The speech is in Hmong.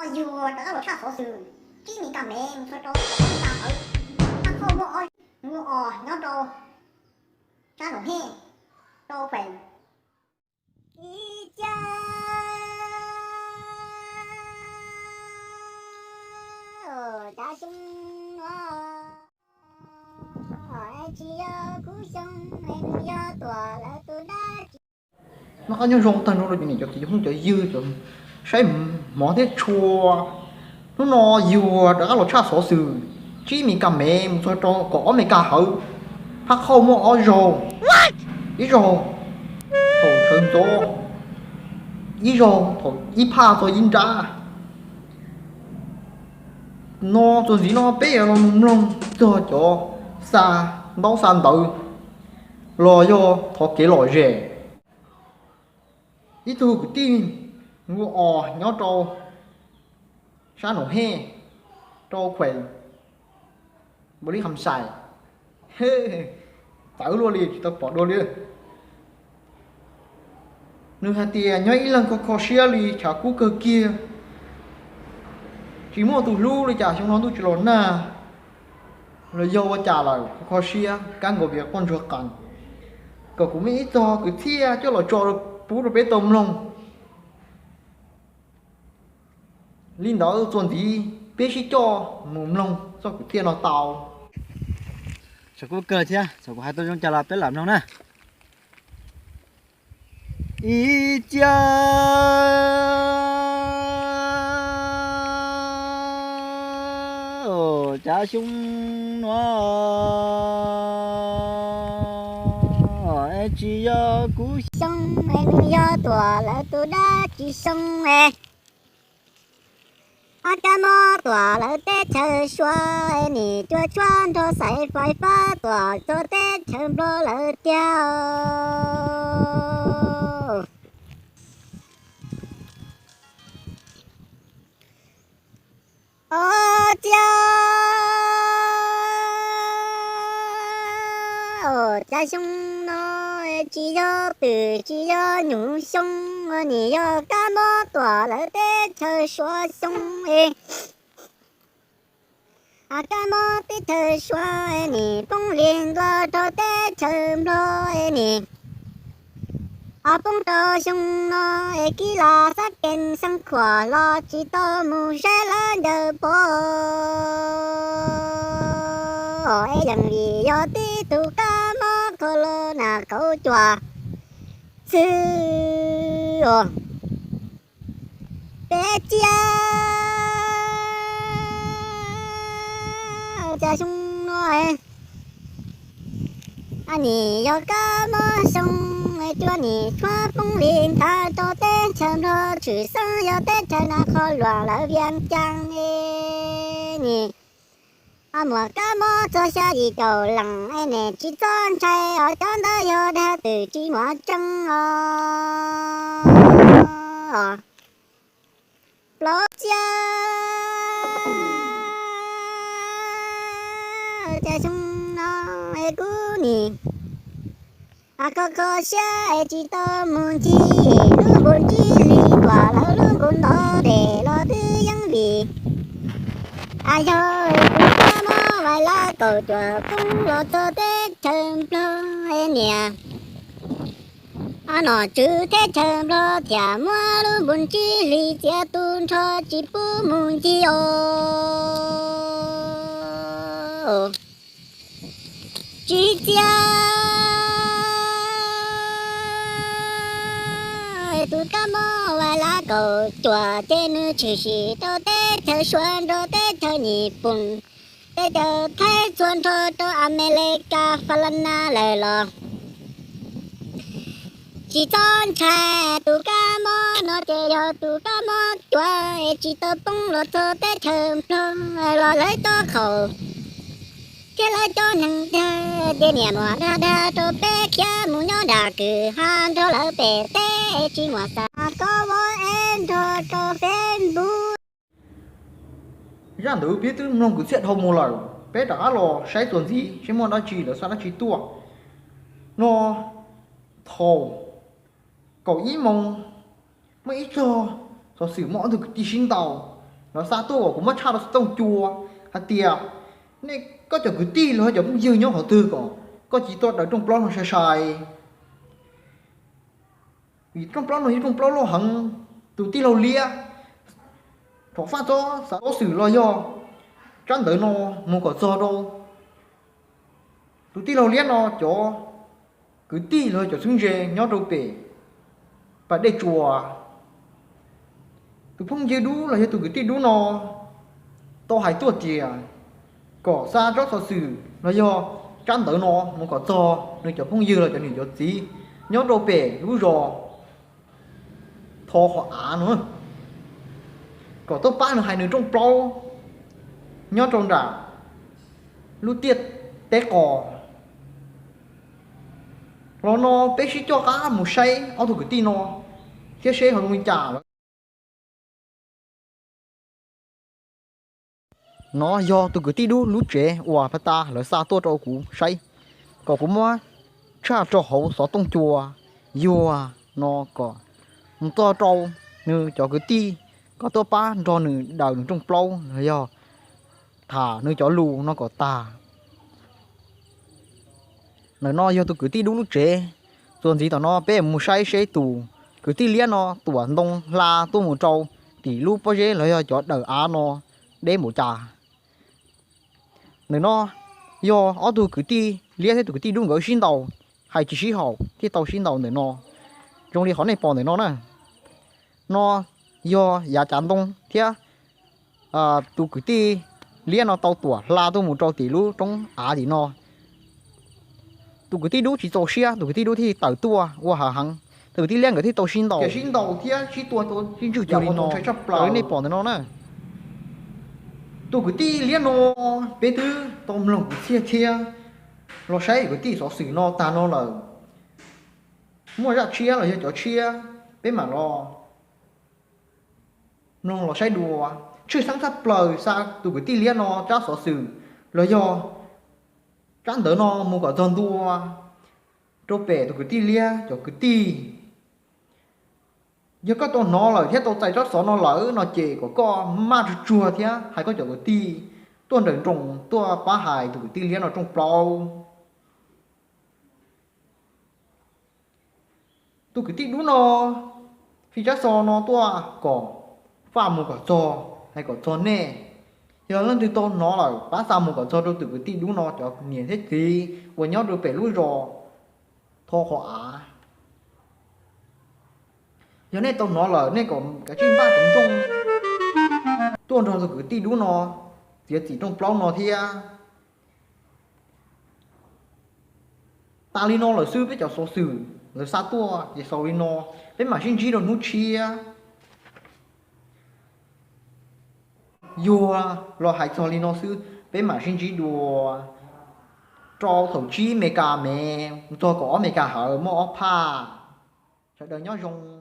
Yuag rov qab los tshaj xov xwm, tsib Mes Kas mev mus txog rau kaum ob Mes Kas hauv, thaj qhauj muaj ob, muaj os nyob rau sab Noom Hej, rau Khuem, ib ca, cav xyoo no tsis yog kuv xyoo, nws yog Tuam lawv tus dab tsi. Noj qab nyob zoo tag nrho rau cov niam cov txiv cov phooj cov ywg cov saib hmov thiab tshua. Hnub no yuag rov qab los tshaj xov xwm, tsib Mes Kas mev mus txog rau kaum ob Mes Kas hauv, thaj qhauj muaj ob zaug, ib zaug thaum sawv ntxov, ib zaug thaum ib phaj txog ib nrab. No txuas ntxiv no peb yuav los mus mloog txog cov xa ntaub xa ntawv los yog thov kev lom zem. Ib tug kwv tij npua os nyob rau sab Noom Hej, rau Khuem, Npaus Lis Kham Xais, txawv luaj li tsis tau pom dua li. Nws hais tias nyob ib leeg kho kho siab li tshav kub kawg kiag, tsis muaj tus hlub li cas, xyoo no ntuj tsis los nag los yog ua cas lawm, kho kho siab kab nkaus vias quaj ntsuag qees, kom kuv muaj ib txog kwv txhiaj coj los tso pub rau peb tau mloog. Li ntawd txuas ntxiv peb sib coj mus mloog txoj kwv txhiaj no tau. Txawm kuv kawg thiab txawm kuv hais tau zoo cas los peb lam mloog na. Ib ca, cav xyoo no tsis yog kuv xyoo, nws yog Tuam lawv tus dab tsi xyoo. Ob kab mob Tuam lawv teb chaws Suav, nim cua tshuab nrog xaiv fais fab Tuam txog teb chaws Nplog lawm tiag. Ob ca, cav xyoo no tsis yog twm tsis yog nyuj xyoo, nim yog kab mob Tuam lawv teb chaws Suav xyoo. Kab mob teb chaws Suav nim poob li ntua rau teb chaws Nplog nim. Poob rau xyoo no es kib los xab kees xeev khuam los tsis tau mus saib lawv ncaws pov. Es yeej vim yog tib tug kab mob kho los nas kauv cuam xwb os. Peb cia, cas xyoo no nim yog kab mob xyoo, cua nim tshuab poob li nthav rau teb chaws Nplog, tshwm xeeb yog teb chaws Nas Khos Luam lawv Vias Cas nim. Muaj kab mob txog xya yim caum leej es nim tsis txhob ntshai os, cov ntawd yog dag twm tsis muaj tseeb os. Plaub cia, cas xyoo no es kuv nim kho kho siab es tsis tau mus ncig lub npus ntsib li Tuam lawv lub npus ntov des los twb yeej vim yog tus kab mob vais lab kaum cuam poob los txog teb chaws Nplog niam. Nom tswv teb chaws Nplog thiaj muab lub npus ntsib li txiav tu nrho tsis pub mus ncig os. Tsis txiav tus kab mob vais lab kaum cuam ces nws tshwm sim rau teb chaws Suav nrog teb chaws Nyij Pooj, teb chaws Thaib txhua nrho rau Amelikas Fas Las Nas lawm los tsis txhob ntshai. Tus kab mob no ces yog tus kab mob cuav es tsis tau poob los txog teb chaws Nplog los lawv cov khaum thiab lawv cov neeg dag ces niam muam dag dag rau peb khiav mus nyob nram kwj ha nrog lawv pem teb tsis muaj xav kov vov es nrog rau Facebook. Zaj ntawd peb twb mloog kwv txhiaj dhau mus lawm, peb rov qab los saib txuas ntxiv seb muaj dab tsi lawv xa dab tsi tuaj. No thaum kaum ib moos muaj ib txog xov xwm muaj ob tug kwv tij sib ntaus, Lawv xa tuaj kom kuv muab tshaj rau xov tooj cua hais tias, nej, koj cov kwv tij los yog cov phooj ywg nyob qhov twg kom koj tsis tuaj daws rooj plaub no sai sai. Vim rooj plaub no yog rooj plaub loj heev, tus tij laug Liab thaum faj txob xov xwm los yog tsab ntawv no mus kom txog rau tus tij laug Liab no cov kwv tij los yog cov txheeb ze nyob rau pem pas dej tsuas. Tus phooj ywg dub los yog tus kwv tij dub no tau hais tuaj tias kom xa tsob xov xwm los yog tsab ntawv no mus kom txog nws cov phooj ywg los cov niam cov txiv nyob rau pem lub zos Tho Qhov Av no, kom tuaj pab nws hais nws rooj plaub nyob rau nram lub tiaj teb qos. Los no peb sib coj qab mus saib ob tug kwv tij no thiab seb ho zoo li cas lawm. No yog tus kwv tij dub lub tsev uas pag tas lawv xa tuaj rau kuv saib, kom kuv muab tshaj rau hauv xov tooj cua yuag no kom mus txog rau nws cov kwv tij kom tuaj pab nrog nws daws nws rooj plaub los yog tham nws cov lus no kom tag. Ntawm no yog tus kwv tij dub lub tsev. Txuas ntxiv tom no peb mus saib seb tus kwv tij liab no tuam ntoo hla tuaj mus rau tim lub pob zeb los yog cov daws av no deb npaum cas. Ntawm no yog ob tug kwv tij liab thiab tus kwv tij dub nkawd sib ntaus, hais tsis sib haum thiaj tau sib ntaus ntawm no. Zoo li qhov nej pom ntawm no na, no yog yav cav ntoo thiab tus kwv tij liab no tau tuam hla tuaj mus rau tim lub roob av tim no. Tus kwv tij dub tsis txaus siab, tus kwv tij dub thiaj tawm tuaj ua hav heev, tus kwv tij liab nkawd thiaj tau sib ntaus, sib ntaus thiab sib tua sib ntswj cuag li no. Nej pom ntawm no na, tus kwv tij liab no peb twb tau mloog kwv txhiaj thiab los saib kwv tij xov xwm no tag no lawm. Muaj zaj tshiab los yog cov tshiab peb mam los mloog los saib dua. Tshwj xeeb tshaj plaws xa tus kwv tij liab no tsab xov xwm los yog tsab ntawv no mus kom txog ntua rau pem tus kwv tij liab cov kwv tij. Yog koj tau hnov lawm thiab tau txais tsab xov no lawm no ces kom koj maj tsuag tsuag thiab hais koj cov kwv tij tuaj nrawm nroos tuaj pab hais tus kwv tij liab no rooj plaub. Tus kwv tij dub no fij tsab xov no tuaj kom faj mus kom txog, hais kom txog nej. Yog leej twg tau hnov lawm pab xa mus kom txog rau tus kwv tij dub no cov niam thiab txiv uas nyob rau pem lub zos Tho Qhov Av. Yog nej tau hnov lawm nej kom kav tsij npaj ceev nrooj tuaj nrog tus kwv tij dub no txiav txim rooj plaub no thiab. Tas li no lawm xwb peb cov xov xwm lawv xa tuaj ces xaus li no, peb mam sib ntsib rau hnub tshiab. Yuav los hais txog li no xwb, peb mam sib ntsib dua rau thaum tsib Meskas me txog kaum ob Meskas hawv muaj ob phaj. Sawv daws nyob zoo.